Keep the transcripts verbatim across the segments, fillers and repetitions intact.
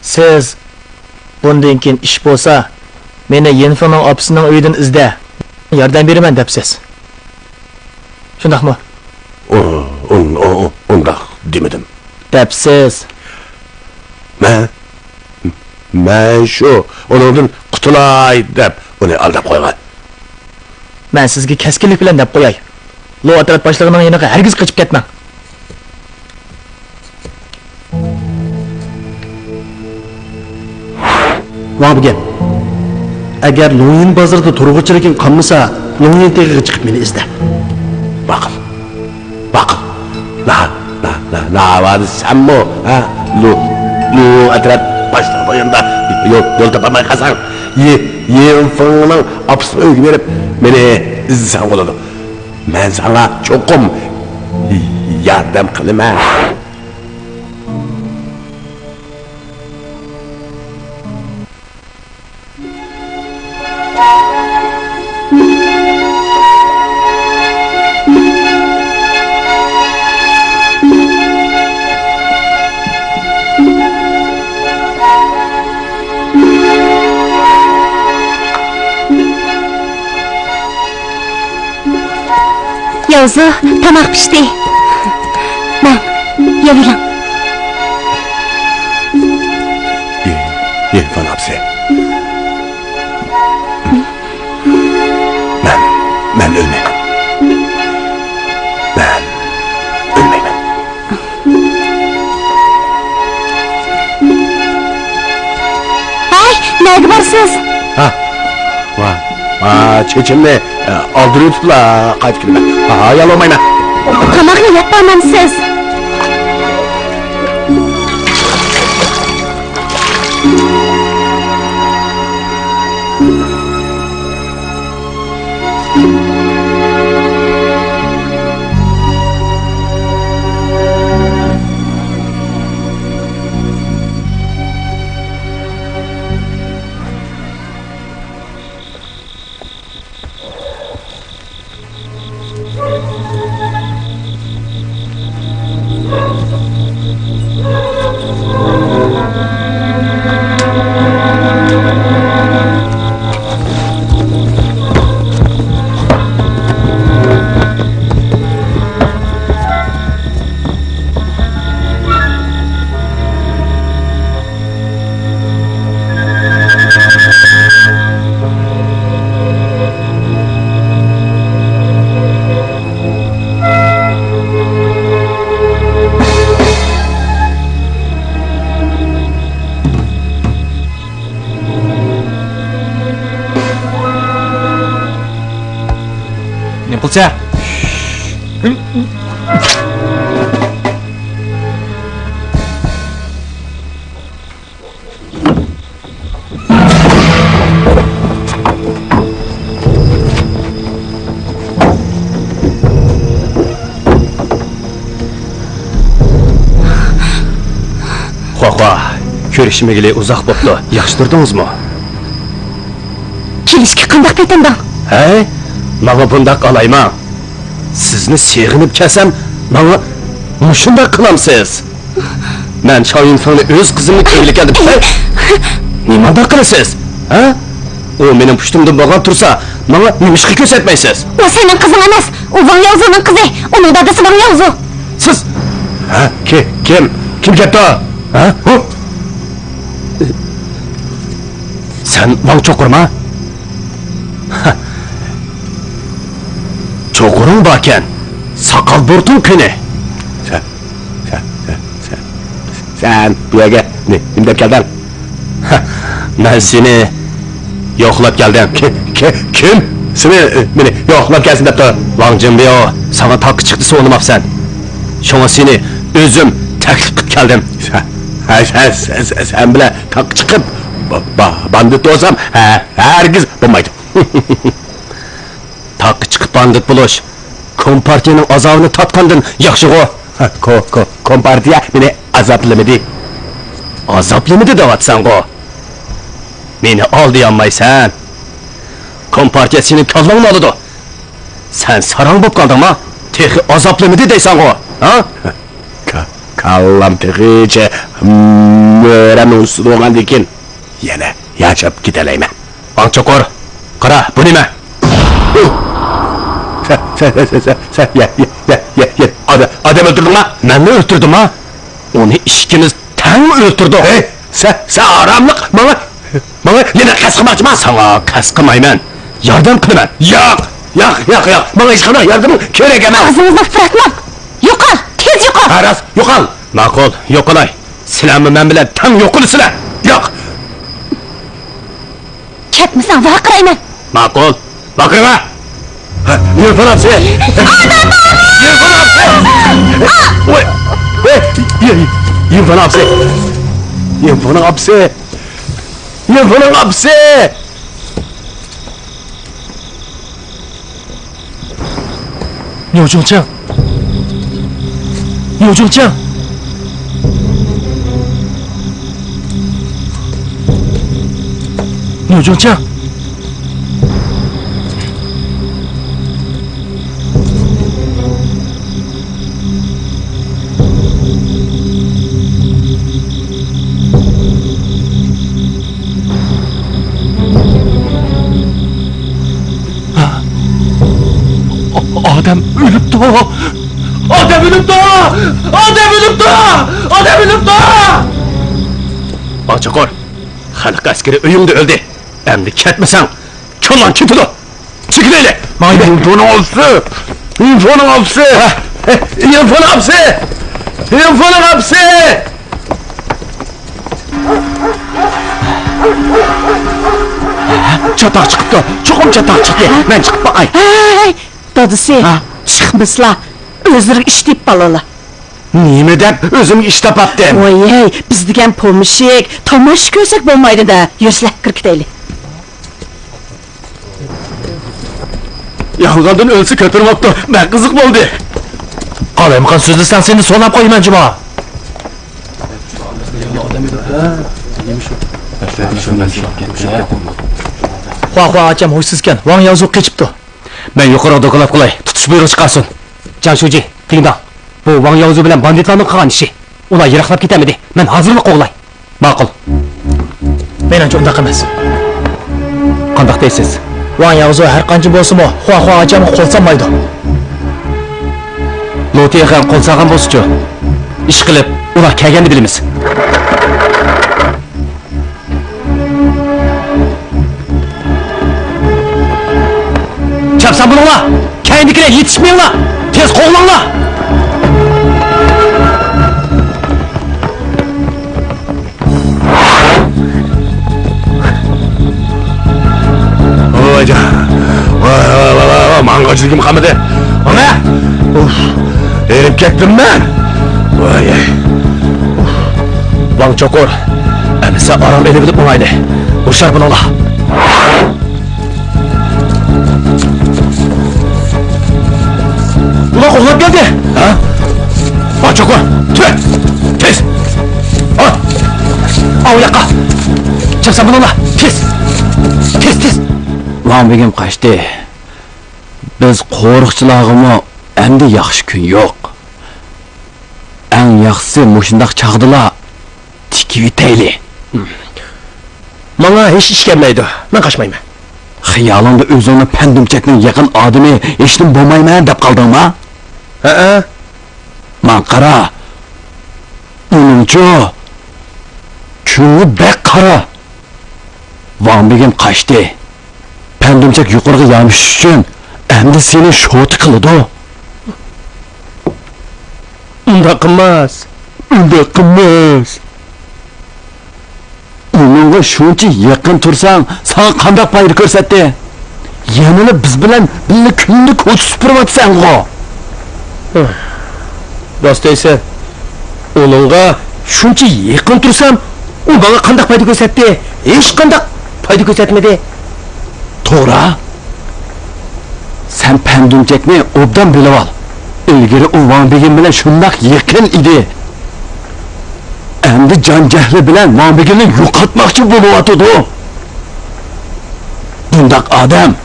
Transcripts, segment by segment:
سىز، بۇندىن كېيىن ئىش بولسا، مېنى يىنفېڭنىڭ ئاپىسىنىڭ ئۆيىدىن ئىزدە، ياردەم بېرىمەن دەپسىز. شۇنداقمۇ؟ ئۇ-، ئۇ-، ئۇ-، ئۇنداق دېمىدىم. دەپسىز. مەن، مەن شۇ، ئۇنىڭدىن قۇتۇلاي دەپ ئۇنى ئالداپ قويغان. مەن سىزگە كەسكىنلىك بىلەن دەپ قوياي، لو ئەترەت باشلىقىنىڭ يېنىغا ھەرگىز قېچىپ كەتمەڭ. ۋاڭ بىگەن، ئەگەر لوڭيىن بازىرىدا تۇرغۇچىلىكىڭ قالمىسا، لوڭيىن تېغىغا چىقىپ مېنى ئىزدە. باقىل، باقىل. نا، نا، نا، ناۋادا سەنمۇ، ھە؟ لۇ، لۇ ئەترەت باشلىقى بويۇندا يول، يول تاپالماي قالساڭ، يى، يىنفېڭنىڭ ئاپىسىنىڭ ئۆيىگە بېرىپ، مېنى ئىزدىسەڭ بولىدۇ. مەن ساڭا چوقۇم ياردەم قىلىمەن. ياۋزۇ، تاماق پىشتى. ماڭ، يەۋېلىڭ. يىنفېڭ ئاپىسى. مەن، مەن ئۆلمەيمەن. مەن ئۆلمەيمەن. ھەي، نەگە بارىسىز؟ ھا، ۋا، ۋا، چېچىمنى، ئە، ئالدۇرۇۋېتىپلا قايتىپ كېلىمەن. ھا، ھايال بولمايمەن. تاماقنى يەپ بارمامسىز؟ نېمە قىلسا؟ خۇا، خۇا، كۆرۈشمىگىلى ئۇزاق بوپتۇ. ياخشى تۇردىڭىزمۇ؟ كېلىشكە قانداق پېتىندىڭ؟ ھەي، ماڭا بۇنداق قالايماڭ. سىزنى سېغىنىپ كەلسەم، ماڭا مۇشۇنداق قىلامسىز؟ مەن شاۋ يىنفېڭنى ئۆز قىزىمنى كۆرگىلى كەلدىم. ھەي! نېمانداق قىلىسىز؟ ھە؟ ئۇ مېنىڭ پۇشتۇمدىن بولغان تۇرسا، ماڭا نېمىشقا كۆرسەتمەيسىز؟ ئۇ سېنىڭ قىزىڭ ئەمەس. ئۇ ۋاڭ ياۋزۇنىڭ قىزى. ئۇنىڭ دادىسى ۋاڭ ياۋزۇ. سىز، ھە، كى-، كىم؟ كىم كەپتۇ؟ ھە؟ ھۇ؟ سەن ۋاڭ چوقۇرما؟ چوقۇرۇڭ باركەن، ساقال بۇرۇتۇڭ قېنى؟ سەن، سەن، سەن، سەن، سەن بۇ يەرگە نېمە دەپ كەلدىڭ؟ مەن سېنى يوقلاپ كەلدىم. كى-، كى-، كىم سېنى، مېنى يوقلاپ كەلسۇن دەپتۇ؟ ۋاڭ جىنبياۋ، ساڭا تاغقا چىق دېسە ئۇنىماپسەن. شۇڭا سېنى ئۆزۈم تەكلىپ قىلىپ كەلدىم. سەن، سەن، سەن، سەن، سەن بىلەن تاغقا چىقىپ، با-، با-، باندىت بولسام، ھە-، ھەرگىز بولمايدۇ. تاغقا چىقىپ باندىت بولۇش كومپارتىيەنىڭ ئازابىنى تارتقاندىن ياخشىغۇ. ھە، كو-، كو-، كومپارتىيە مېنى ئازابلىمىدى. ئازابلىمىدى دەۋاتساڭغۇ. مېنى ئالدىيالمايسەن. كومپارتىيە سېنىڭ كاللاڭنى ئالىدۇ. سەن ساراڭ بولۇپ قالدىڭما؟ تېخى ئازابلىمىدى دەيسەنغۇ، ھە؟ كا-، كاللام تېخىچە، ھىم، ئۆرەمنىڭ ئۈستىدە بولغاندىن كېيىن يەنە ياشاپ كېتەلەيمەن. ۋاڭ چوقۇر، قارا، بۇ نېمە؟ سەن، سەن، سەن، سەن، سەن، يە، يە، يە، يە، يە، ئادە-، ئادەم ئۆلتۈردۈڭما؟ مەنمۇ ئۆلتۈردۈمما؟ ئۇنى ئىككىمىز تەڭ ئۆلتۈردۇق. ھەي، سەن، سەن ئاراملىق، ماڭا، ماڭا يەنە قەست قىلماقچىما؟ ساڭا قەست قىلمايمەن، ياردەم قىلىمەن. ياق، ياق، ياق، ياق، ماڭا ھېچقانداق ياردىمىڭ كېرەك ئەمەس. ئاغزىڭىزنى پۇراتماڭ. يوقال، تېز يوقال. ھە، راست، يوقال. ماقۇل، يوقىلاي. سىلەرمۇ مەن بىلەن تەڭ يوقىلىسىلەر. ياق. كەتمىسەڭ ۋارقىرايمەن. ماقۇل، ۋارقىرىما. ھە، ئىرفان ئاپىسى. ئىرفان ئاپىسى. ۋاي، ۋاي، ئىرفان ئاپىسى. ئىرفاننىڭ ئاپىسى. ئىرفاننىڭ ئاپىسى. 牛炯清，牛炯清，牛炯清。 ئادەم ئۆلۈپتۇ! ئادەم ئۆلۈپتۇ! ئادەم ئۆلۈپتۇ! ئادەم ئۆلۈپتۇ! ۋاڭ چوقۇر، خەلق ئەسكىرى ئۆيۈڭدە ئۆلدى. ئەمدى كەتمىسەڭ، كاللاڭ كېتىدۇ. چېكىنەيلى! ماڭايلى! ئىنفونىڭ ئاپىسى! ئىنفونىڭ ئاپىسى! ھە؟ ئىنفونىڭ ئاپىسى! ئىنفونىڭ ئاپىسى! چاتاق چىقىپتۇ! چوقۇم چاتاق چىقتى! مەن چىقىپ باقاي! ھەي، دادىسى، ھە؟ چىقمىسىلا، ئۆزلىرىگە ئىش تېپىپ ئالىلا. نېمە دەپ ئۆزۈمگە ئىش تاپاتتىم؟ ۋاي ھەي، بىز دېگەن پومېشچىك، تاماشا كۆرسەك بولمايدۇ-دە. يۈرسىلە، كىرىپ كېتەيلى. يالغاندىن ئۆلسە كۆتۈرمەپتۇ. بەك قىزىق بولدى. قالايمىقان سۆزلىسەڭ سېنى سولاپ قويىمەن جۇما. خۇا، خۇا ئاچام ھوشسىزكەن. ۋاڭ ياۋزۇ قېچىپتۇ. مەن يۇقىرىغا دوكلات قىلاي. تۇتۇش بۇيرۇقى چىقارسۇن. جاڭ شۇجى، تىڭداڭ. بۇ ۋاڭ ياۋزۇ بىلەن باندىتلارنىڭ قىلغان ئىشى. ئۇلار يىراقلاپ كېتەلمىدى. مەن ھازىرلا قوغلاي. ماقۇل. مېنىڭچە ئۇنداق ئەمەس. قانداق دەيسىز؟ ۋاڭ ياۋزۇ ھەر قانچە بولسىمۇ، خۇا خۇا ئاچامغا قول سالمايدۇ. لۇتىيەخەن قول سالغان بولسىچۇ؟ ئىشقىلىپ، ئۇلار كەلگەندە بىلىمىز. چاپسان بولۇڭلار! كەينىدىكىلەر يېتىشمەڭلار! تېز قوغلاڭلار! ۋايجان! ۋاي، ۋاي، ۋاي، ۋاي، ۋاي، ماڭغۇچىلىكىم قالمىدى. مانا! ئۇف! ھېرىپ كەتتىم مەن! ۋاي! ۋاڭ چوقۇر! ئەمىسە ئارام ئېلىۋېلىپ ماڭايلى. ھوشيار بولۇڭلار! ئۇلار قوغلاپ كەلدى! ھە؟ ۋاڭ چوقۇر! تۈۋە! تېز! ھا! ئاۋۇ ياققا! چاپسان بولۇڭلار! تېز! تېز، تېز! ۋاڭ بېگىم قاچتى. بىز قورۇقچىلارغىمۇ ئەمدى ياخشى كۈن يوق. ئەڭ ياخشىسى مۇشۇنداق چاغدىلا تىكىۋېتەيلى. ماڭا ھېچ ئىش كەلمەيدۇ. مەن قاچمايمەن. خىيالىڭدا ئۆزۈڭنى پەندۈمچەكنىڭ يېقىن ئادىمى ھېچنېمە بولمايمەن دەپ قالدىڭما؟ ھەئە. ماڭا قارا. ئۇنىڭچۇ كۆڭلى بەك قارا. ۋاڭ بېگىم قاچتى. پەندۈمچەك يۇقىرىغا يامىشىش ئۈچۈن ئەمدى سېنى شوتا قىلىدۇ. ئۇنداق قىلماس. ئۇنداق قىلماس. ئۇنىڭغا شۇنچە يېقىن تۇرساڭ، ساڭا قانداق پايدا كۆرسەتتى؟ يەنىلا بىز بىلەن بىللە كۈندە كوچا سۈپۈرۈۋاتىسەنغۇ؟ راست دەيسەن. ئۇنىڭغا شۇنچە يېقىن تۇرسام، ئۇ ماڭا قانداق پايدا كۆرسەتتى؟ ھېچقانداق پايدا كۆرسەتمىدى. توغرا. سەن پەندۈمچەكنى ئوبدان بىلىۋال. ئىلگىرى ئۇ ۋاڭ بېگىم بىلەن شۇنداق يېقىن ئىدى. ئەمدى جان جەھلى بىلەن ۋاڭ بېگىمنى يوقاتماقچى بولۇۋاتىدۇ. بۇنداق ئادەم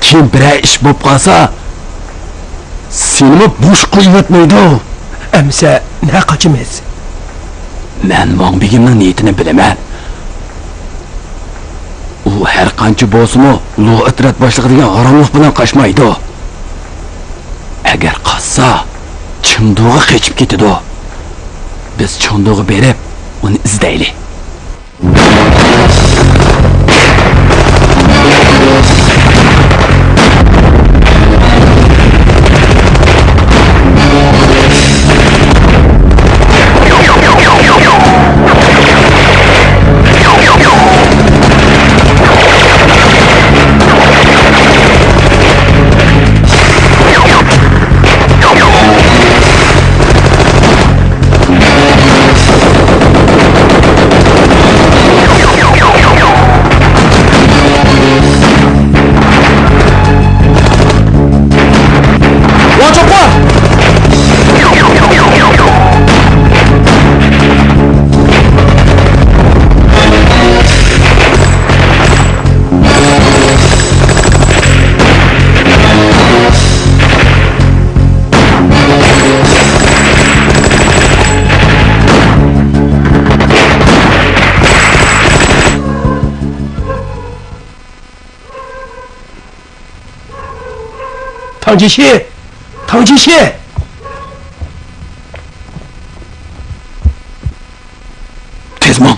كېيىن بىرەر ئىش بولۇپ قالسا، سېنىمۇ بوش قويۇۋەتمەيدۇ. ئەمىسە نە قاچىمىز؟ مەن ۋاڭ بېگىمنىڭ نىيىتىنى بىلىمەن. ئۇ ھەر قانچە بولسىمۇ، لۇ ئەترەت باشلىقى دېگەن ھاراملىق بىلەن قاچمايدۇ. ئەگەر قاچسا، چېڭدۇغا قېچىپ كېتىدۇ. بىز چېڭدۇغا بېرىپ، ئۇنى ئىزدەيلى. تاڭ جيېشى! تاڭ جيېشى! تېز ماڭ!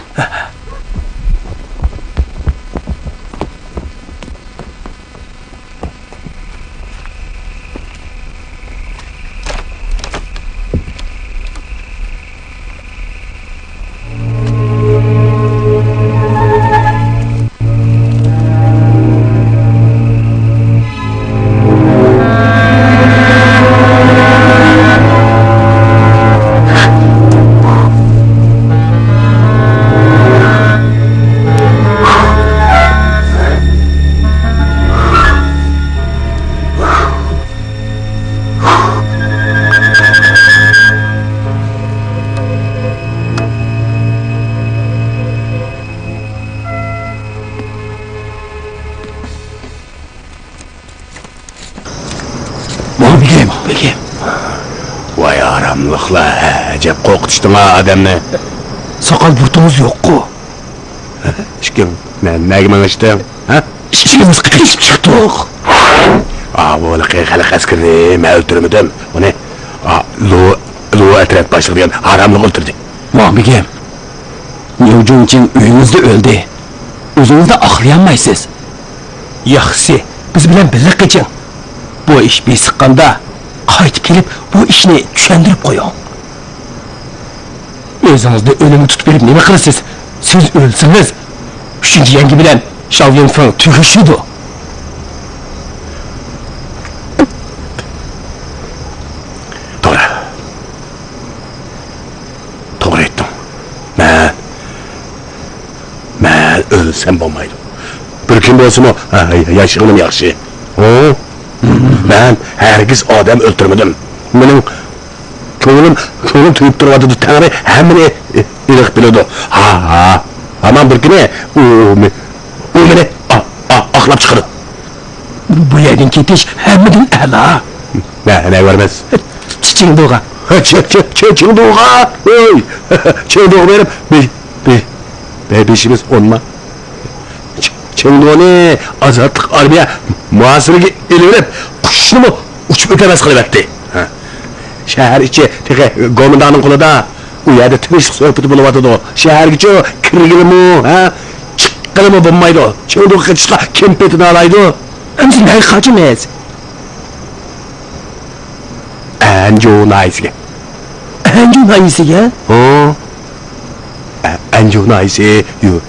ۋاڭ بېگىم! بېگىم! ۋاي ھاراملىقلار، ئەجەب قورقۇتۇشتۇڭ ھە ئادەمنى. ساقال بۇرۇتىڭىز يوققۇ؟ ئىككىڭ نە-، نەگە مېڭىشتىڭ؟ ھە؟ ئىككىمىز قېچىپ چىقتۇق. ئاۋۇ ھېلىقى خەلق ئەسكىرىنى مەن ئۆلتۈرمىدىم. ئۇنى، ئا، لۇ، لۇ ئەترەت باشلىقى دېگەن ھاراملىق ئۆلتۈردى. ۋاڭ بېگىم، نيۇ جۇڭچىڭ ئۆيىڭىزدە ئۆلدى. ئۆزىڭىزنى ئاقلىيالمايسىز. ياخشىسى، بىز بىلەن بىللە قېچىڭ. بۇ ئىش بېسىققاندا، قايتىپ كېلىپ، بۇ ئىشنى چۈشەندۈرۈپ قويۇڭ. ئۆزىڭىزنى ئۆلۈمگە تۇتۇپ بېرىپ نېمە قىلىسىز؟ سىز ئۆلسىڭىز، ئۈچىنچى يەڭگى بىلەن شاۋ يۈنفېڭ تۈگىشىدۇ. توغرا. توغرا ئېيتتىڭ. مەن، مەن ئۆلسەم بولمايدۇ. بىر كۈن بولسىمۇ، ھە، ياشىغىنىم ياخشى. ھە؟ مەن ھەرگىز ئادەم ئۆلتۈرمىدىم. مېنىڭ كۆڭلۈم، كۆڭلۈم تۆيۈپ تۇرۇۋاتىدۇ. تەڭرى ھەممىنى ئېنىق بىلىدۇ. ھا، ھا. ھامان بىر كۈنى ئۇ، ئۇ مېنى ئا-، ئا-، ئاقلاپ چىقىدۇ. بۇ يەردىن كېتىش ھەممىدىن ئەلا. نە، نەگە بارىمىز؟ چ-، چ-، چېڭدۇغا. ھە، چ-، چ-، چ-، چېڭدۇغا؟ ھوي! چېڭدۇغا بېرىپ، بې-، بې-، بې-، بېشىمىز ئونما. چ-، چېڭدۇنى ئازادلىق ئارمىيە مۇھاسىرىگە ئېلىۋېلىپ، قۇشنىمۇ ئۇچۇپ ئۆتەلمەس قىلىۋەتتى. ھە. شەھەر ئىچى تېخى گومىنداڭنىڭ قولىدا. ئۇ يەردە تىنچلىق سۆھبىتى بولۇۋاتىدۇ. شەھەرگىچۇ كىرگىلىمۇ، ھە؟ چىققىلىمۇ بولمايدۇ. چېڭدۇغا قېچىشقا كىم پېتىنالايدۇ؟ ئەمدى نەگە قاچىمىز؟ ئەنجۇ ناھىيەسىگە. ئەنجۇ ناھىيەسىگە؟ ھە. ئە-، ئەنجۇ ناھىيەسى يۇ-،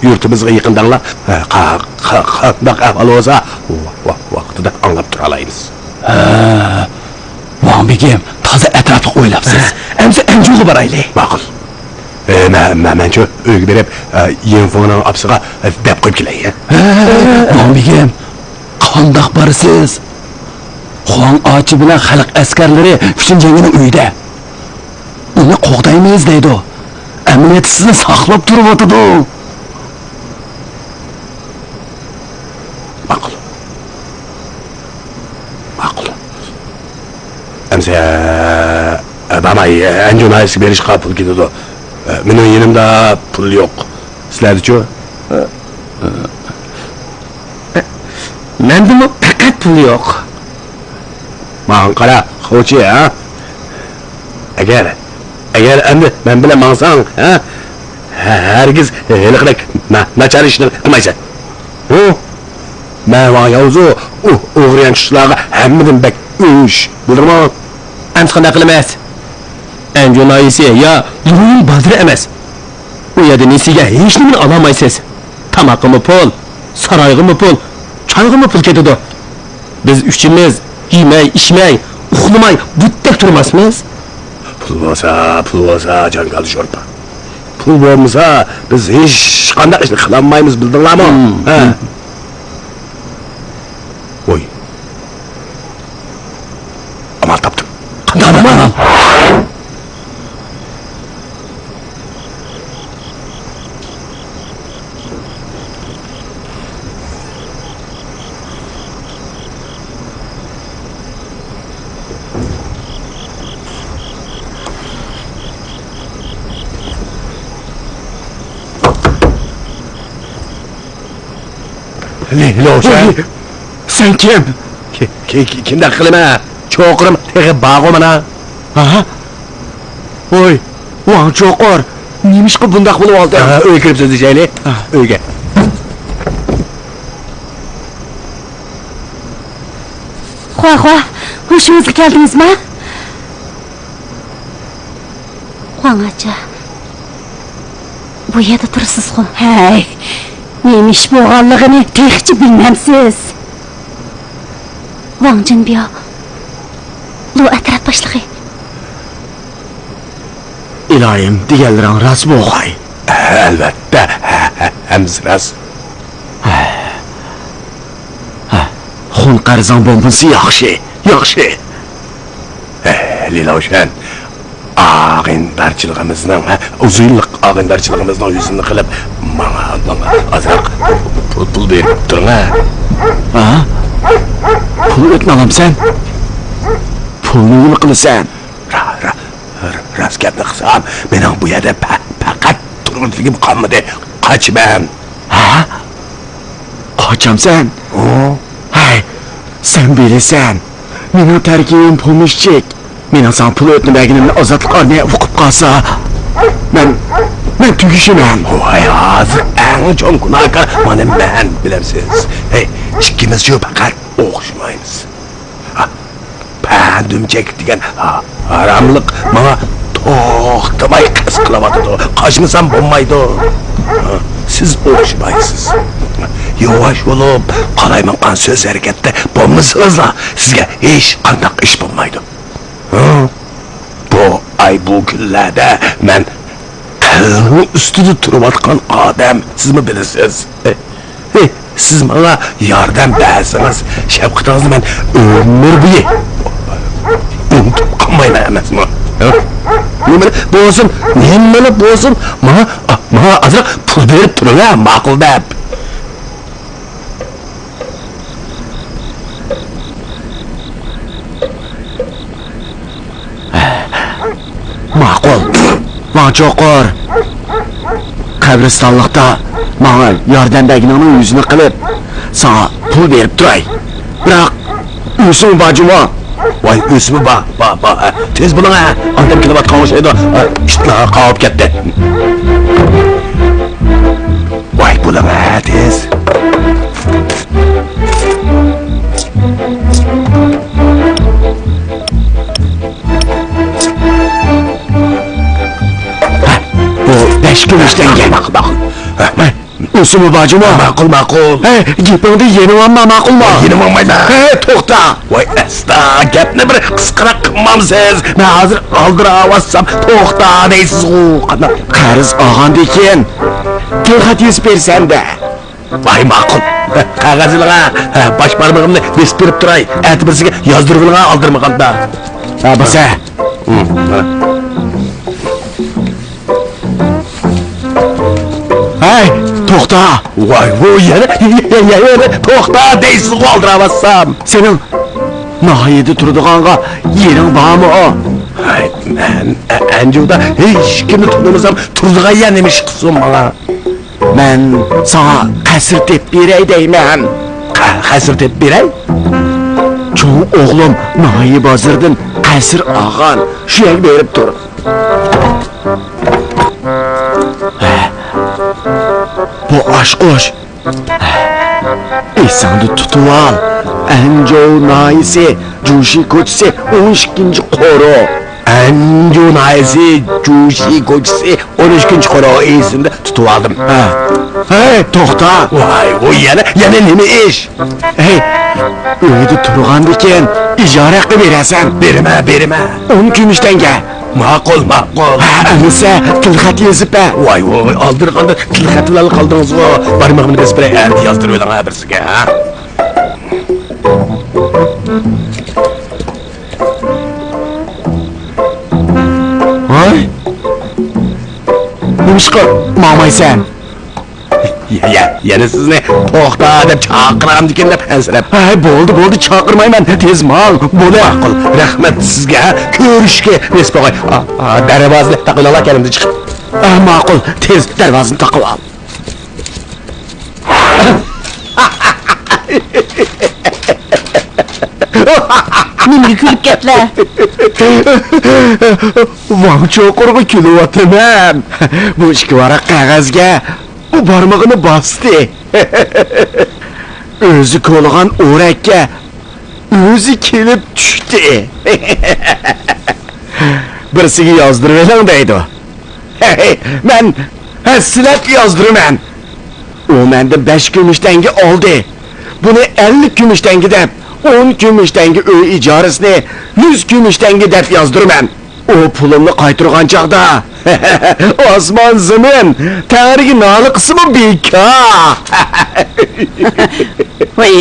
يۇرتىمىزغا يېقىنداڭلا. ھە، قا-، قا-، قانداق ئەھۋال بولسا، ۋا-، ۋا-، ۋاقتىدا ئاڭلاپ تۇرالايمىز. ھە. ۋاڭ بېگىم، تازا ئەتراپلىق ئويلاپسىز. ھە. ئەمسە ئەنجۇغا بارايلى. ماقۇل. ئە، مە-، مە-، مەنچۇ ئۆيگە بېرىپ، ئە، يىنفېڭنىڭ ئاپىسىغا، ئە، دەپ قويۇپ كېلەي، ھە؟ ھە، ۋاڭ بېگىم، قانداق بارىسىز؟ خۇاڭ ئاچا بىلەن خەلق ئەسكەرلىرى ئۈچىنچى يەڭگىنىڭ ئۆيىدە. ئۇنى قوغدايمىز دەيدۇ. ئەمەلىيەتتە سىزنى ساقلاپ تۇرۇۋاتىدۇ. ماقۇل. ماقۇل. ئەمسە، ئە، باماي، ئەنجۇ ناھىيەسىگە بېرىشقا پۇل كېتىدۇ. مېنىڭ يېنىمدا پۇل يوق. سىلەردىچۇ؟ مەندىمۇ پەقەت پۇل يوق. ماڭا قارا، خوچى، ھە؟ ئەگەر، ئەگەر ئەمدى مەن بىلەن ماڭساڭ، ھە؟ ھە-، ھەرگىز ھېلىقىدەك نا-، ناچار ئىشنى قىلمايسەن. ھۇ؟ مەن ۋاڭ ياۋزۇ ئۇ ئوغرى يانچۇقچىلارغا ھەممىدىن بەك ئۆچ، بىلدىڭمۇ؟ ئەمسە قانداق قىلىمىز؟ ئەنجۇ ناھىيەسى يا لۇڭيىڭ بازىرى ئەمەس. ئۇ يەردە نېسىگە ھېچنېمىنى ئالالمايسىز. تاماققىمۇ پۇل، سارايغىمۇ پۇل، چايغىمۇ پۇل كېتىدۇ. بىز ئۈچىمىز يېمەي، ئىچمەي، ئۇخلىماي بۇتتەك تۇرماسمىز. پۇل بولسا، پۇل بولسا، جاڭگال شورپا. پۇل بولمىسا، بىز ھېچقانداق ئىشنى قىلالمايمىز، بىلدىڭلارمۇ؟ ھە. ۋوي. ئامال تاپتىم. قانداق ئامال؟ لېلوشەن. ۋوي، سەن كىم؟ كى-، كى-، كى-، كىنداق قىلىمەن. چوقۇرۇم تېخى بارغۇ مانا. ھا؟ ۋوي، ۋاڭ چوقۇر، نېمىشقا بۇنداق بولۇۋالدىڭ؟ ھا، ئۆيگە كىرىپ سۆزلىشەيلى. ھا. ئۆيگە. خوا، خوا، ھوشىڭىزغا كەلدىڭىزما؟ خۇاڭ ئاچا، بۇ يەردە تۇرىسىزغۇ؟ ھەي، نېمە ئىش بولغانلىقىنى تېخىچە بىلمەمسىز؟ ۋاڭ جىنبياۋ، لۇ ئەترەت باشلىقى. ئىلاھىم، دېگەنلىرىڭ راستمۇ ئوخاي؟ ئەلۋەتتە، ھە، ھە، ھەممىسى راست. ھە، خۇن قەرزىڭ بولمىسا ياخشى، ياخشى. ھە، لىلاۋشەن، ئاغىنىدارچىلىقىمىزنىڭ، ھە، ئۇزۇن يىللىق ئاغىنىدارچىلىقىمىزنىڭ يۈزىنى قىلىپ، ماڭا، ماڭا ئازراق پۇل، پۇل بېرىپ تۇرۇڭ، ھە. ھە؟ پۇل ئۆتنە ئالامسەن؟ پۇلنى نېمە قىلىسەن؟ را-، را-، راست گەپنى قىلسام، مېنىڭ بۇ يەردە پە-، پەقەت تۇرغۇدىكىم قالمىدى. قاچىمەن. ھە؟ قاچامسەن؟ ھە. ھەي، سەن بىلىسەن، مېنىڭ تەركىبىم پومېشچىك. مېنىڭ ساڭا پۇل ئۆتنە بەرگىنىمنى ئازادلىق ئارمىيە ئۇقۇپ قالسا، مەن، مەن تۈگىشىمەن. ۋاي، ھازىر ئەڭ چوڭ گۇناھكار مانا مەن، بىلەمسىز؟ ھەي، ئىككىمىزچۇ پەقەت ئوخشىمايمىز. پەندۈمچەك دېگەن ھا-، ھاراملىق ماڭا توختىماي قەست قىلىۋاتىدۇ. قاچمىسام بولمايدۇ. سىز ئوخشىمايسىز. ياۋاش بولۇپ، قالايمىقان سۆز ھەرىكەتتە بولمىسىڭىزلا، سىزگە ھېچقانداق ئىش بولمايدۇ. بۇ ئاي، بۇ كۈنلەردە مەن قەلبىنىڭ ئۈستىدە تۇرۇۋاتقان ئادەم، سىزمۇ بىلىسىز. ھەي، سىز ماڭا ياردەم بەرسىڭىز، شەپقىتىڭىزنى مەن ئۆمۈر بويى ئۇنتۇپ قالمايمەن ئەمەسمۇ؟ ھە؟ نېمىلا بولسۇن، نېمىلا بولسۇن، ماڭا، ماڭا ئازراق پۇل بېرىپ تۇرۇڭ ھە، ماقۇل دەپ. ماقۇل، ۋاڭ چوقۇر. قەبرىستانلىقتا ماڭا ياردەم بەرگىنىڭنىڭ يۈزىنى قىلىپ، ساڭا پۇل بېرىپ تۇراي. بىراق، ئۆسۈڭ بار جۇمۇ؟ ۋاي، ئۆسمە بار، بار، بار. ھە، تېز بولۇڭ ھە. ئادەم كېلىۋاتقان ئوخشايدۇ. ھە، ئىتلار قاۋاپ كەتتى. ۋاي، بولۇڭ ھە، تېز. ھە، بۇ بەش كۈمۈشتەن گەپ. ماقۇل، ماقۇل. ھە. ئۆسۈمى بار جۇمۇ؟ ماقۇل، ماقۇل. ھەي، گېپىڭدە يېنىۋالما، ماقۇلمۇ؟ يېنىۋالمايمەن. ھەي، توختا! ۋاي، ئەستا، گەپنى بىر قىسقىراق قىلمامسىز؟ مەن ھازىر ئالدىراۋاتسام، توختا دەيسىزغۇ، قانداق؟ قەرز ئالغاندىن كېيىن تىلخەت يېزىپ بېرىسەن-دە. ۋاي، ماقۇل. قەغەزلىرىڭە باش بارمىقىمنى بېسىپ بېرىپ تۇراي. ئەتە بىرسىگە يازدۇرۇۋېلىڭە، ئالدىرىمىغاندا. ھە، باسە. ھەي، توختا! ۋاي، ۋۇ يەنە، يەنە، يەنە توختا دەيسىزغۇ، ئالدىراۋاتسام. سېنىڭ ناھىيەدە تۇرىدىغانغا يېرىڭ بارمۇ؟ ھەي، مەن ئە-، ئەنجۈدە ھېچكىمنى تونۇمىسام، تۇرىدىغان يەر نېمە ئىش قىلسۇن ماڭا؟ مەن ساڭا قەسىر تېپىپ بېرەي دەيمەن. قە-، قەسىر تېپىپ بېرەي؟ چوڭ ئوغلۇم ناھىيە بازىرىدىن قەسىر ئالغان، شۇ يەرگە بېرىپ تۇر. بۇ ئاچقۇچ. ئېسىڭدە تۇتۇۋال. ئەنجۇ ناھىيەسى، جۇشى كوچىسى، ئون ئىككىنچى قورۇ. ئەنجۇ ناھىيەسى، جۇشى كوچىسى، ئون ئىككىنچى قورۇ، ئېسىمدە تۇتۇۋالدىم. ھە. ھەي، توختا. ۋاي، ئۇ يەنە، يەنە نېمە ئىش؟ ھەي، ئۆيدە تۇرغاندىكىن ئىجارە ھەققى بېرەسەن. بېرىمە، بېرىمە. ئون كۈمۈش تەڭگە. ماقۇل، ماقۇل. ھە، ئەمىسە تىلخەت يېزىپ بەر. ۋاي، ۋاي، ۋاي، ئالدىرىغاندا تىلخەت بىلەن قالدىڭىزغۇ. بارمىقىمنى بېسىپ بېرەي، ئەتە يازدۇرۇۋېلىڭ ھە بىرسىگە، ھە. ۋاي. نېمىشقا ماڭمايسەن؟ يە، يە، يەنە سىزنى توختا دەپ چاقىرامدىكىن دەپ ئەنسىرەپ. ھەي، بولدى، بولدى، چاقىرمايمەن. تېز ماڭ، بولە. ماقۇل، رەھمەت سىزگە، ھە؟ كۆرۈشكە نېسىپ بولغاي. ئا، ئا، دەرۋازىنى تاقىۋېلىڭلار، كەلدىم چىقىپ. ئا، ماقۇل، تېز دەرۋازىنى تاقىۋال. نېمىگە كۈلۈپ كەتلە؟ ۋاڭ چوقۇرغا كۈلۈۋاتىمەن. بۇ ئىككى ۋاراق قەغەزگە ئۇ بارمىقىنى باستى. ئۆزى كولىغان ئورەككە ئۆزى كېلىپ چۈشتى. بىرسىگە يازدۇرۇۋېلىڭ دەيدۇ. مەن ھەسسىلەپ يازدۇرىمەن. ئۇ مەندىن بەش كۈمۈش تەڭگە ئالدى. بۇنى ئەللىك كۈمۈش تەڭگە دەپ، ئون كۈمۈش تەڭگە ئۆي ئىجارىسىنى، يۈز كۈمۈش تەڭگە دەپ يازدۇرىمەن. ئۇ پۇلۇمنى قايتۇرغان چاغدا ئاسمان زېمىن، تەڭرىگە نالە قىلسىمۇ بىكار. ۋاي،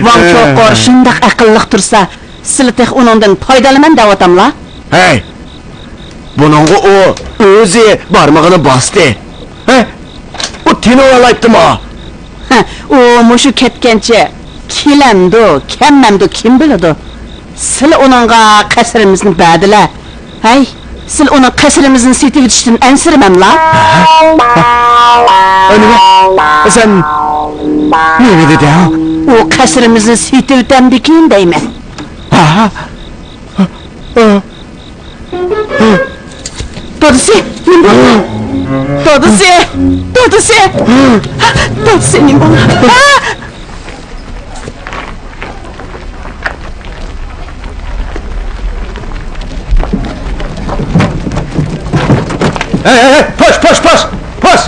ۋاڭ چوقۇر شۇنداق ئەقىللىق تۇرسا، سىلى تېخى ئۇنىڭدىن پايدىلىنىمەن دەۋاتاملا؟ ھەي! بۇنىڭغا ئۇ ئۆزى بارمىقىنى باستى. ھە؟ ئۇ تىنىۋالايتتىمۇ؟ ھە، ئۇ مۇشۇ كەتكەنچە كېلەمدۇ، كەلمەمدۇ، كىم بىلىدۇ؟ سىلى ئۇنىڭغا قەسرىمىزنى بەردىلە. ھەي، سىلى ئۇنىڭ قەسرىمىزنى سېتىۋېتىشتىن ئەنسىرىمەملا؟ ھە؟ نېمە؟ سەن نېمە دېدىڭ؟ ئۇ قەسرىمىزنى سېتىۋېتەمدىكىن دەيمەن. ھە؟ دادىسى، نېمە بولدى؟ دادىسى! دادىسى! دادىسى، نېمە بولدى؟ ھەي، ھەي، ھەي، پاس، پاس، پاس! پاس!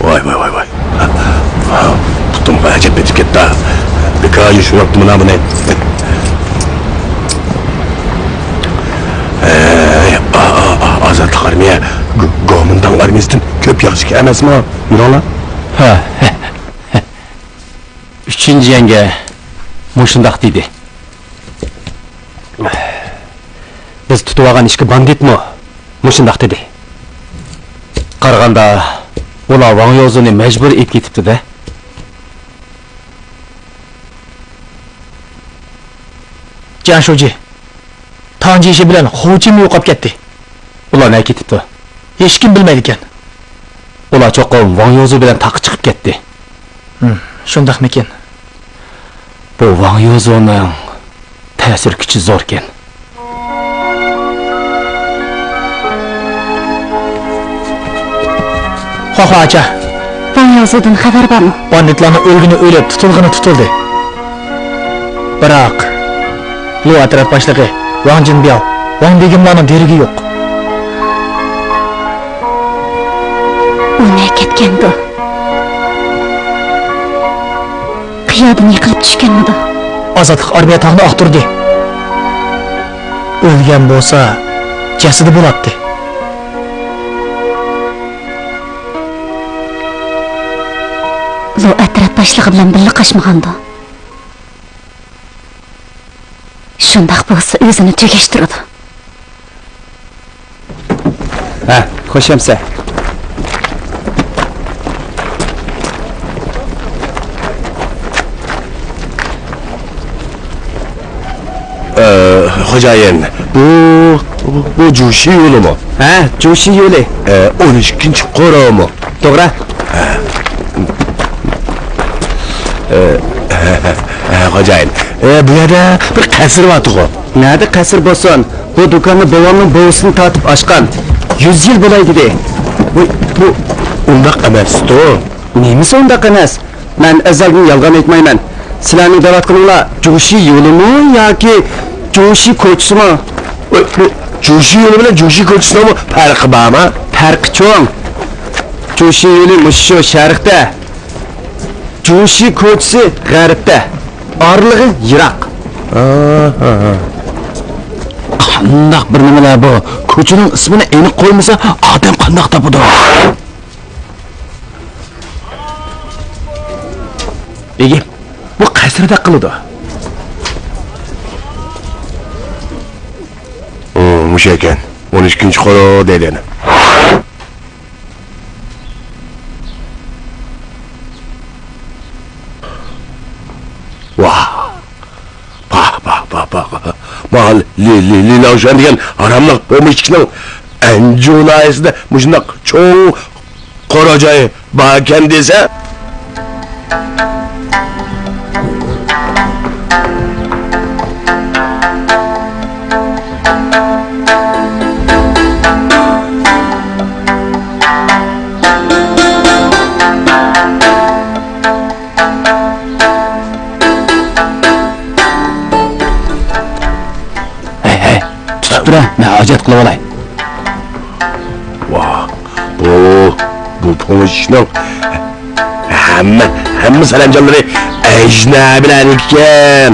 ۋاي، ۋاي، ۋاي، ۋاي. پۇتۇمغا ئەجەب پېتىپ كەتتى. بىكار يوشۇرۇۋاپتىمەن بۇنى. ئەي، ئا، ئا، ئا، ئازادلىق ئارمىيە، گو-، گومىنداڭ ئارمىيىسىدىن كۆپ ياخشىكەن ئەمەسمۇ؟ يۈرۈڭلار. ھە. ئۈچىنچى يەڭگە مۇشۇنداق دېدى. بىز تۇتۇۋالغان ئىككى باندىتمۇ مۇشۇنداق دېدى. قارىغاندا، ئۇلار ۋاڭ يوزۇنى مەجبۇرىي ئېلىپ كېتىپتۇ-دە. جياڭ شۇجى، تاڭ جىشى بىلەن خۇ چىمى يوقاپ كەتتى. ئۇلار نەگە كېتىپتۇ؟ ھېچكىم بىلمەيدىكەن. ئۇلار چوقۇم ۋاڭ يوزۇ بىلەن تاغقا چىقىپ كەتتى. ھىم، شۇنداقمىكىن؟ بۇ ۋاڭ يوزۇنىڭ تەسىر كۈچى زوركەن. خۇاخۇا ئاچا. ۋاڭ يوزۇدىن خەۋەر بارمۇ؟ باندىتلارنىڭ ئۆلگىنى ئۆلۈپ، تۇتۇلغىنى تۇتۇلدى. بىراق، لۇ ئەترەت باشلىقى ۋاڭ جىنبياۋ، ۋاڭ بېگىملارنىڭ دېرىكى يوق. ئۇ نەگە كەتكەندۇ؟ قىيادىن يىقىلىپ چۈشكەنمىدۇ؟ ئازادلىق ئارمىيە تاغنى ئاختۇردى. ئۆلگەن بولسا، جەسىتى بولاتتى. لۇ ئەترەت باشلىقى بىلەن بىللە قاچمىغاندۇ؟ شۇنداق بولسا ئۆزىنى تۈگەشتۈرىدۇ. ھە، خوش ئەمىسە. خوجايىن، بۇ، بۇ، بۇ جۇشى يولىمۇ؟ ھە، جۇشى يولى. ئە، ئون ئىككىنچى قورۇمۇ؟ توغرا. ئە، ئە، خوجايىن، ئە، بۇ يەردە بىر قەسىر بارتىغۇ؟ نەدە قەسىر بولسۇن؟ بۇ دۇكاننى بوۋامنىڭ بوۋىسىدىن تارتىپ ئاچقان. يۈز يىل بولاي دېدى. بۇ، بۇ ئۇنداق ئەمەستۇ. نېمىسى ئۇنداق ئەمەس؟ مەن ئەزەلدىن يالغان ئېيتمايمەن. سىلەرنىڭ دەۋاتقىنىڭلار جۇشى يولىمۇ ياكى جۇشى كوچىسىمۇ؟ جۇشى يولى بىلەن جۇشى كوچىسىنىڭمۇ پەرقى بارمۇ؟ پەرقى چوڭ. جۇشى يولى مۇشۇ شەرقتە. جۇشى كوچىسى غەربتە. ئارىلىقى يىراق. قانداق بىر نېمىلەر بۇ؟ كوچىنىڭ ئىسمىنى ئېنىق قويمىسا، ئادەم قانداق تاپىدۇ؟ بېگىم، بۇ قەسىردەك قىلىدۇ. ئۇ، مۇشۇ ئىكەن. ئون ئىككىنچى قورۇ دەيدۇ يەنە. ۋاھ! پاھ، پاھ، پاھ، پاھ. ما لى، لى، لى لاۋشۈەن دېگەن ھاراملىق پومېشچىكنىڭ ئەنجۇ ناھىيەسىدە مۇشۇنداق چوڭ قورۇ جايى باركەن دېسە. ھەي، ھەي، تۇتۇپ تۇرە، مەن ھاجەت قىلىۋالاي. ۋاھ، بۇ، بۇ پومېشچىكنىڭ ھەممە، ھەممە سەرەمجانلىرى ئەجنەبىلەرنىڭكىكەن.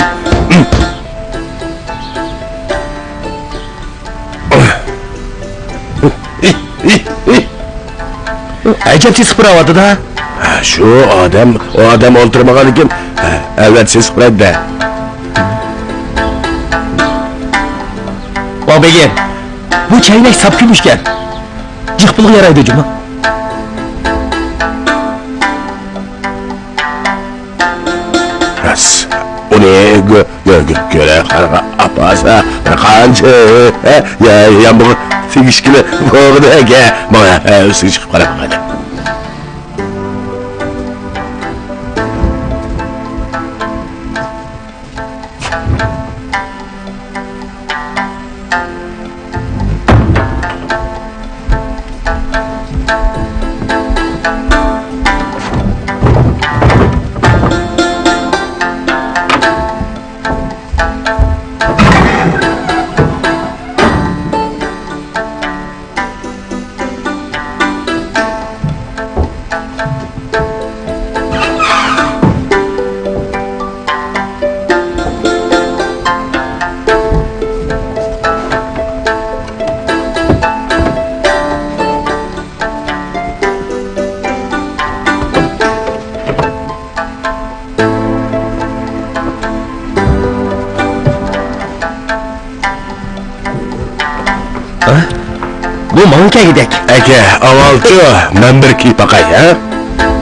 ئەجەب تېز پۇراۋاتىدا. ھە، شۇ ئادەم، ئۇ ئادەم ئولتۇرمىغاندىكىن، ھە، ئەلۋەتتە تېز پۇرايدۇ. ۋاڭ بېگىم، بۇ چەينەك ساپ كۈمۈشكەن. جىق پۇلغا يارايدۇ جۇمۇ. راست. ئۇنى گۆ-، گۆ-، گۆ-، گۆرە خانغا ئاپارسا، بىر قانچە، ھە، يا-، يامغۇر تېگىشكىلى بولغۇدەك، ھە، ماڭا، ھە، ئۈستىگە چىقىپ قاراپ باقايلى. ھە؟ بۇ ماڭا كەلگۈدەك. ئەكە، ئاۋۋالچۇ مەن بىر كىيىپ باقاي، ھە؟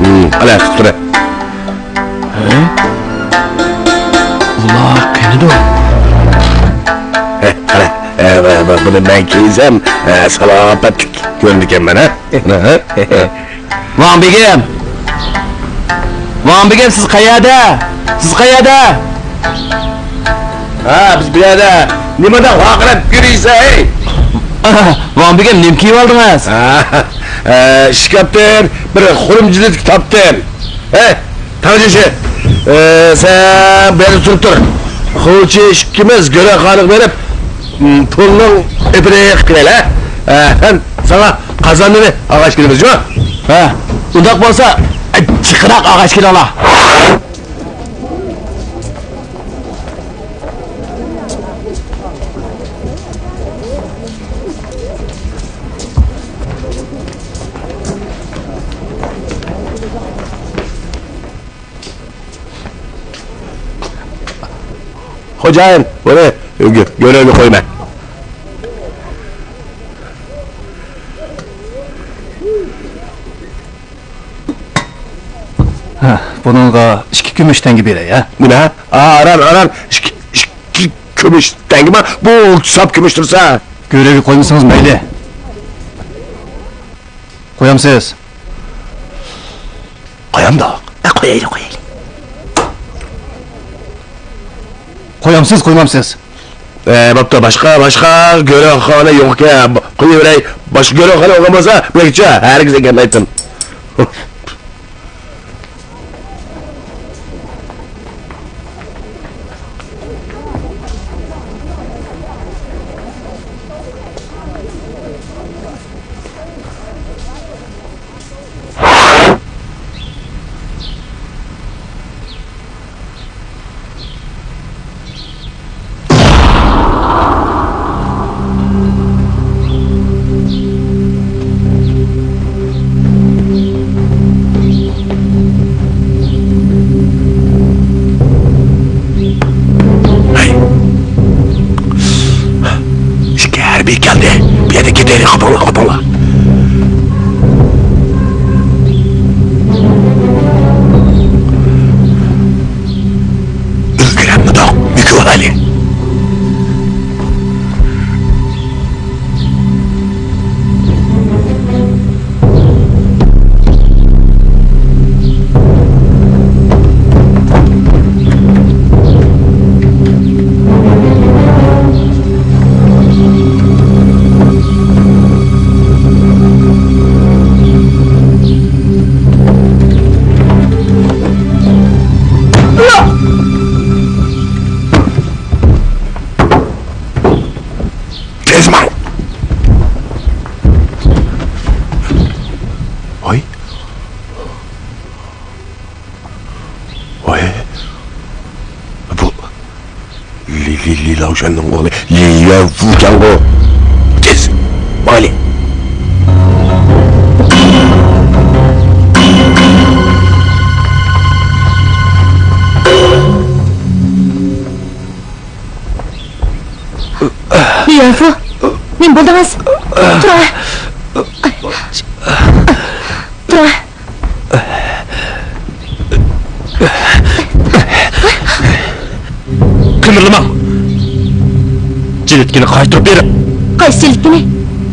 ھىم، قېنى، تۇتۇپ تۇرە. ھە؟ ئۇلار قېنىدۇ؟ ھە، قېنى، ھە، بۇ-، بۇنى مەن كىيسەم، ھە، سالاپەتلىك كۆرۈنىدىكەنمەن، ھە؟ ھە؟ ۋاڭ بېگىم! ۋاڭ بېگىم، سىز قەيەردە؟ سىز قەيەردە؟ ھە، بىز بۇ يەردە. نېمانداق ۋارقىراپ يۈرىسەن، ھەي؟ ۋاڭ بېگىم، نېمە كىيىۋالدىڭىز؟ ھە، ئىشكاپتىن بىر خۇرۇم جىلىتى تاپتىم. ھەي، تاڭجىشى، ئە، سەن بۇ يەردە تۇرۇپ تۇر. خوچى ئىككىمىز گۆرەخانىغا بېرىپ، م، پۇلنىڭ ئېپىنى قىلىلى. ئە، ھەم ساڭا قازاننىمۇ ئاغاچ كېلىمىز، جۇ؟ ھە، ئۇنداق بولسا، ئە، جىقراق ئاغاچ كېلىڭلار. خوجايىن، بۇنى گۆ-، گۆرۈگە قويما. ھە، بۇنىڭغا ئىككى كۈمۈش تەڭگە بېرەي، ھە؟ نېمە؟ ئا، ئاران، ئاران، ئىككى، ئىككى كۈمۈش تەڭگىما؟ بۇ ساپ كۈمۈش تۇرسا. گۆرۈگە قويمىسىڭىز مەيلى. قويامسىز؟ قويامدۇق. ئە، قويايلى، قويايلى. قويامسىز، قويمامسىز؟ ئە، بوپتۇ، باشقا، باشقا گۆرۆخانا يوقكەن. قويۇۋېرەي، باشقا گۆرۆخانا بولغان بولسا، بىلەكچە ھەرگىز ئەكەلمەيتتىم. ھەي! ئىككى ھەربىي كەلدى. بۇ يەردە كېتەيلى، قوپۇڭلار، قوپۇڭلار. ئۈلگۈرەلمىدۇق، مۆكۈۋالايلى. تېز ماڭ! ۋاي! ۋاي! بۇ لى، لى، لى لاۋشۈەننىڭ ئوغلى لى يۈەنفۇكەنغۇ. تېز! ماڭايلى! لى يۈەنفۇ، نېمە بولدىڭىز؟ تۇرا! تۇرا! قىمىرلىماڭ! جىلىتكىنى قايتۇرۇپ بېرىڭ! قايسى جىلىتكىنى؟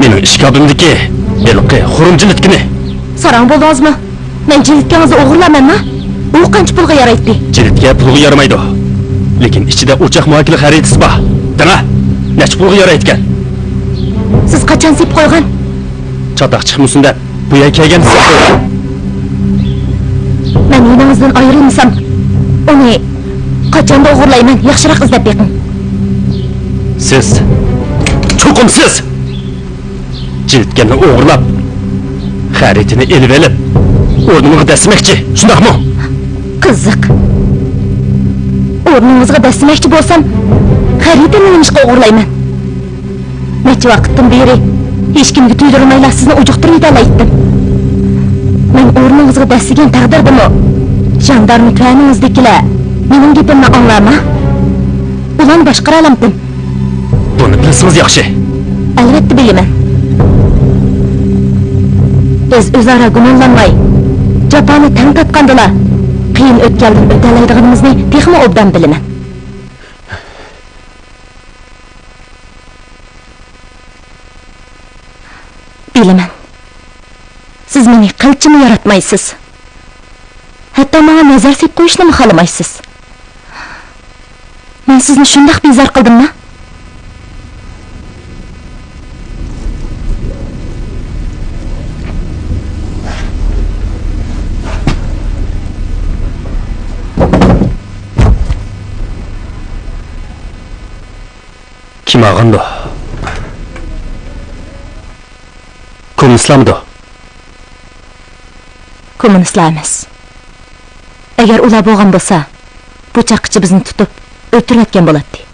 مېنىڭ ئىشكاپىمدىكى ھېلىقى خۇرۇم جىلىتكىنى! ساراڭ بولدىڭىزمۇ؟ مەن جىلىتكىڭىزنى ئوغرىلاپمەنما؟ ئۇ قانچە پۇلغا يارايتتى؟ جىلىتكە پۇلغا يارىمايدۇ. لېكىن ئىچىدە ئوچاق مۇئەككىلى خەرىتىسى بار. دەڭە، نەچچە پۇلغا يارايدىكەن؟ سىز قاچان سېپىپ قويغان؟ چاتاق چىقمىسۇن دەپ، بۇ يەرگە كەلگەندە سېپىپ قويغان. مەن يېنىڭىزدىن ئايرىلمىسام، ئۇنى قاچاندا ئوغرىلايمەن، ياخشىراق ئىزدەپ بېقىڭ. سىز، چوقۇم سىز! جىلىتكەننى ئوغرىلاپ، خەرىتىنى ئېلىۋېلىپ، ئورنۇمغا دەسسىمەكچى، شۇنداقمۇ؟ قىزىق. ئورنىڭىزغا دەسسىمەكچى بولسام، خەرىتىنى نېمىشقا ئوغرىلايمەن؟ نەچچە ۋاقىتتىن بېرى ھېچكىمگە تۇيدۇرمايلا سىزنى ئۇجۇقتۇرۇۋېتەلەيتتىم. مەن ئورنىڭىزغا دەسسىگەن تەقدىردىمۇ، ژاندارما تۈەنىڭىزدىكىلەر مېنىڭ گېپىمنى ئاڭلارما؟ ئۇلارنى باشقۇرالامتىم. بۇنى بىلسىڭىز ياخشى. ئەلۋەتتە بىلىمەن. بىز ئۆزئارا گۇمانلانماي، جاپانى تەڭ تارتقاندىلا، قىيىن ئۆتكەلدىن ئۆتەلەيدىغىنىمىزنى تېخىمۇ ئوبدان بىلىمەن. بىلىمەن. سىز مېنى قىلچىمۇ ياراتمايسىز. ھەتتا ماڭا نەزەر سېلىپ قويۇشنىمۇ خالىمايسىز. مەن سىزنى شۇنداق بىزار قىلدىمما؟ كىم ئالغاندۇ؟ كوممۇنىستلارمىدۇ؟ كوممۇنىستلار ئەمەس. ئەگەر ئۇلار بولغان بولسا، بۇ چاغقىچە بىزنى تۇتۇپ، ئۆلتۈرۈۋەتكەن بولاتتى.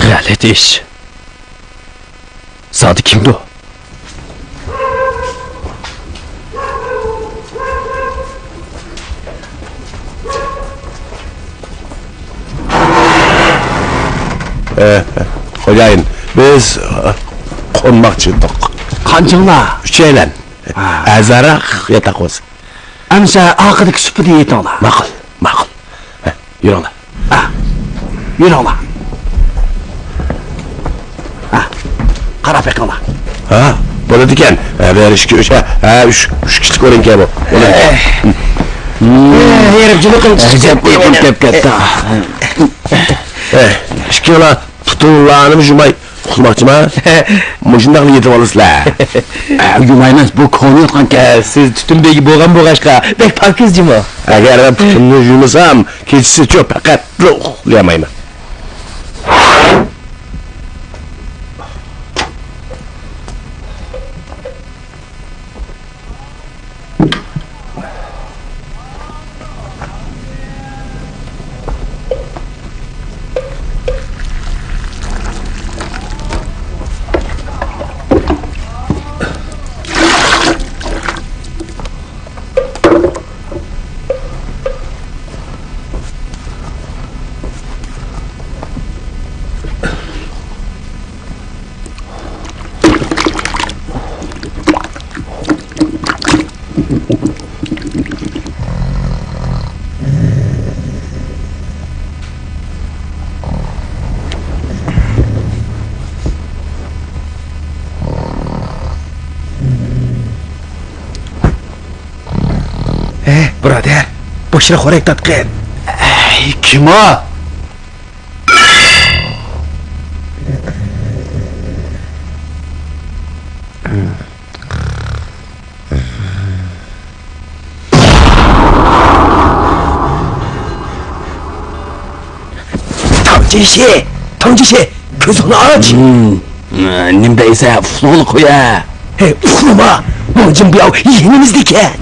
غەلىتە ئىش. زادى كىمدۇ؟ ئە، خوجايىن، بىز، ئە، قونماقچى ئىدۇق. قانچىڭلار؟ ئۈچەيلەن. ھە. ئەرزانراق ياتاق بولسا. ئەمسە ئارقىدىكى سۇپىدا يېتىڭلار. ماقۇل، ماقۇل. ھە، يۈرۈڭلار. ھە، يۈرۈڭلار. بېقىڭلار. ھە، بولىدىكەن. ھە، بىر ئىككى ئۈچ، ھە، ھە، ئۈچ، ئۈچ كىشىلىك ئورۇنكەن بۇ. بولىدۇ. ھېرىپ جىلىقىم چىقىپ كەتتى. ھە، ئىككىڭلار پۇتۇڭلارنىمۇ يۇماي ئۇخلىماقچىما؟ مۇشۇنداقلا يېتىۋالىسىلەر. ھە، يۇمايمىز، بۇ كونىيوتقانكەن. ھە، سىز تۈتۈن بېگى بولغان بولغاچقا، بەك پاكىز جۇمۇ. ئەگەر مەن پۇتۇمنى يۇمىسام، كېچىسىچۇ پەقەتلا ئۇخلىيالمايمەن. ھەي، بۇرادەر، بوشىرى خورەك تارتقىن. ئەي، كىم ئۇ؟ تاڭجىشى! تاڭجىشى! كۆزۈڭنى ئاچ! نېمە دەيسە، ئۇخلىغىلى قويە! ھەي، ئۇخلىما! ماڭجىن بىياۋ يېنىمىزدىكەن!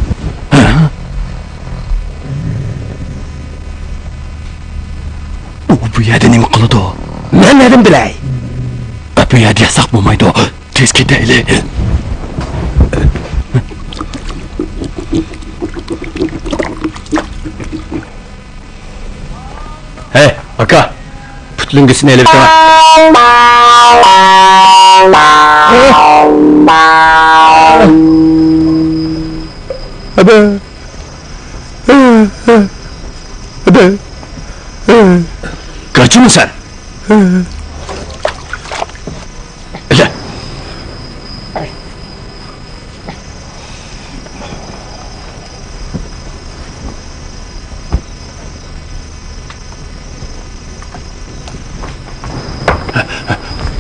ئۇ بۇ يەردە نېمە قىلىدۇ؟ مەن نەدىن بىلەي؟ بۇ يەردە ياتساق بولمايدۇ. تېز كېتەيلى. ھەي، ئاكا، پۇت لۆڭگىسىنى ئېلىۋېتىڭە. ئەبە. ئەبە. گاچىمۇ سەن؟ ئەلە.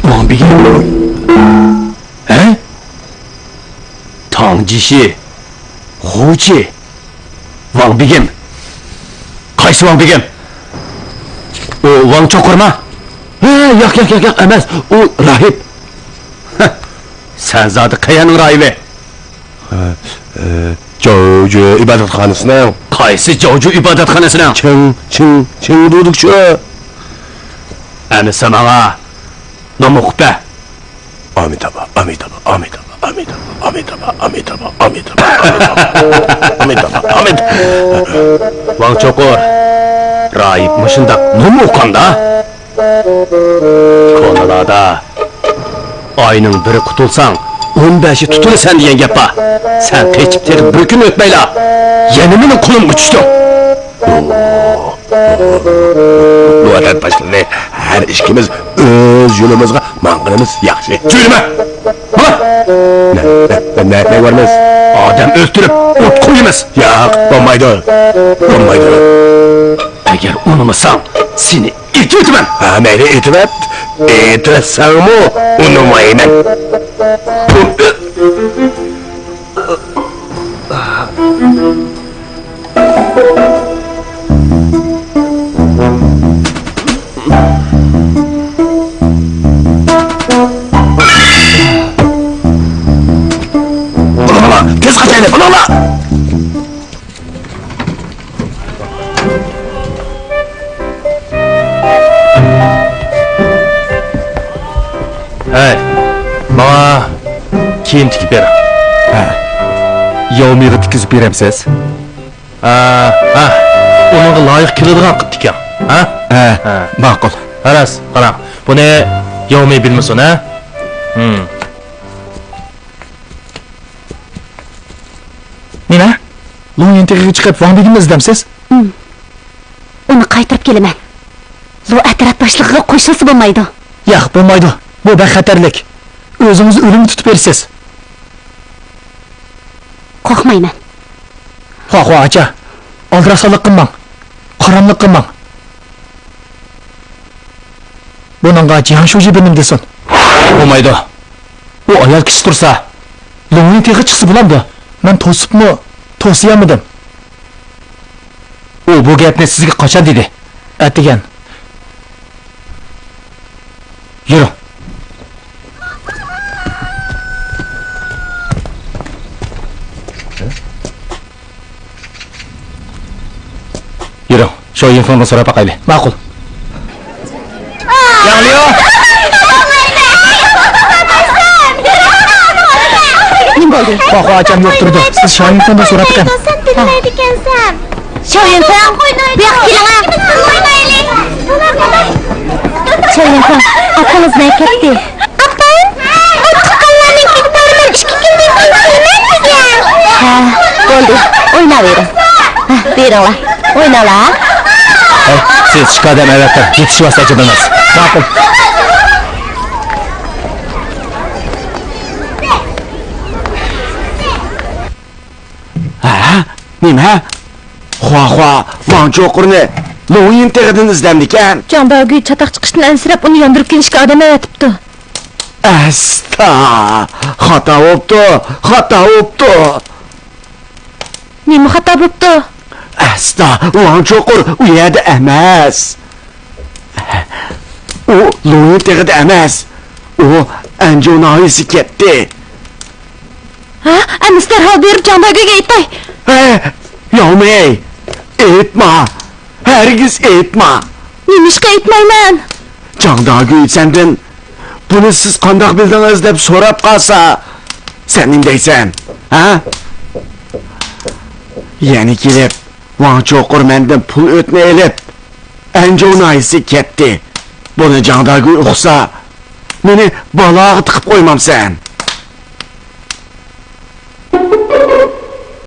ۋاڭ بېگىم. ھە؟ تاڭجىشى. غۇچى. ۋاڭ بېگىم. قايسى ۋاڭ بېگىم؟ ئۇ ۋاڭ چوقۇرما؟ ھە، ياق، ياق، ياق، ياق، ئەمەس. ئۇ راھىب. ھە، سەن زادى قەيەرنىڭ راھىبى؟ ھە، ئە، جاۋجۇ ئىبادەتخانىسىنىڭ. قايسى جاۋجۇ ئىبادەتخانىسىنىڭ؟ چىڭ، چىڭ، چىڭدۇدۇكچۇ. ئەمىسە ماڭا نام ئوقۇپ بەر. ئامىتابا، ئامىتابا، ئامىتابا، ئامىتابا، ئامىتابا. ۋاڭ چوقۇر، راھىب مۇشۇنداق نوم ئوقۇغاندا؟ كونىلاردا، ئاينىڭ بىرى قۇتۇلساڭ، ئون بەشى تۇتۇلىسەن دېگەن گەپ بار. سەن قېچىپ تېخى بىر كۈن ئۆتمەيلا، يەنە مېنىڭ قولۇمغا چۈشتۈڭ. بۇ ئادەت باشلىدى. ھەر ئىككىمىز ئۆز يولىمىزغا ماڭغىنىمىز ياخشى. جۆيلىمە! ماڭا! نە، نە، نە، نە بارمىز؟ ئادەم ئۆلتۈرۈپ، ئوت قويىمىز. ياق، بولمايدۇ. بولمايدۇ. ئەگەر ئۇنىمىساڭ، سېنى ئېتىۋېتىمەن. ھە، مەيلى، ئېتىۋەت. ئېتىۋەتسەڭمۇ ئۇنىمايمەن. بۇلۇڭلار، تېز قاچايلى، بۇلۇڭلار! ھەي، ماڭا كىيىم تىكىپ بېرىڭ. ھە. ياۋمىغا تىككۈزۈپ بېرەمسىز؟ ھە، ھە. ئۇنىڭغا لايىق كېلىدىغان قىلىپ تىكىڭ. ھە؟ ھە، ھە. ماقۇل. خالاس، قاراڭ. بۇنى ياۋمى بىلمىسۇن، ھە؟ ھىم. نېمە؟ لۇڭ يىنتېغىغا چىقىپ ۋاڭ بېگىمنى ئىزدەمسىز؟ ھىم. ئۇنى قايتۇرۇپ كېلىمەن. لۇ ئەترەت باشلىقىغا قوشۇلسا بولمايدۇ. ياق، بولمايدۇ. بۇ بەك خەتەرلىك. ئۆزىڭىزنى ئۆلۈمگە تۇتۇپ بېرىسىز. قورقمايمەن. خۇا، خۇا، ئاچا، ئالدىراشچانلىق قىلماڭ. قاراملىق قىلماڭ. بۇنىڭغا جياڭ شۇجى بىر نېمە دېسۇن؟ بولمايدۇ. ئۇ ئايال كىشى تۇرسا، لوڭيىن تېخى چىقسا بولامدۇ؟ مەن توسۇپمۇ توسىيالمىدىم. ئۇ بۇ گەپنى سىزگە قاچان دېدى؟ ئەتىگەن. يۈرۈڭ. يۈرۈڭ، شو يىنفېڭدىن سوراپ باقايلى. ماقۇل. جاڭليۇ! نېمە بولدى؟ خۇا، خۇا ئاچام يوق تۇرىدۇ. سىز شو يىنفېڭدىن سوراپ بېقىڭ. سەن بىلمەيدىكەنسەن. شو يىنفېڭ، بۇ ياققا كېلىڭە. شو يىنفېڭ، ئاپىڭىز نەگە كەتتى؟ ئاپام، ئۇ تۇغقانلارنىڭكىگە بارىمەن، ئىككى كۈندىن كېيىن كېلىمەن دېگەن. ھە، بولدى، ئويناۋېرىڭ. ھە، بېرىڭلار، ئويناڭلار. ھەي، سىز ئىككى ئادەم ئەۋەتىڭ، يېتىشىۋاتسا ئەجەب ئەمەس. ماقۇل. ھە؟ نېمە؟ خۇا خۇا ۋاڭ چوقۇرنى لوڭيىن تېغىدىن ئىزدەمدىكەن. جاڭ داگۈي چاتاق چىقىشتىن ئەنسىرەپ، ئۇنى ياندۇرۇپ كېلىشكە ئادەم ئەۋەتىپتۇ. ئەستا، خاتا بوپتۇ، خاتا بوپتۇ. نېمە خاتا بوپتۇ؟ ئەستا، ۋاڭ چوقۇر ئۇ يەردە ئەمەس. ئۇ لوڭيىن تېغىدا ئەمەس. ئۇ ئەنجۇ ناھىيىسىگە كەتتى. ھە؟ ئەمىسە دەرھال بېرىپ جاڭ داگۈيگە ئېيتاي. ھە، ياۋمېي، ئېيتما. ھەرگىز ئېيتما. نېمىشقا ئېيتمايمەن؟ جاڭ داگۈي سەندىن، بۇنى سىز قانداق بىلدىڭىز دەپ سوراپ قالسا، سەن نېمە دەيسەن؟ ھە؟ يەنە كېلىپ، ۋاڭ چوقۇر مەندىن پۇل ئۆتنە ئېلىپ، ئەنجۇ ناھىيىسىگە كەتتى. بۇنى جاڭ داگۈي ئۇقسا، مېنى بالاغا تىقىپ قويمامسەن؟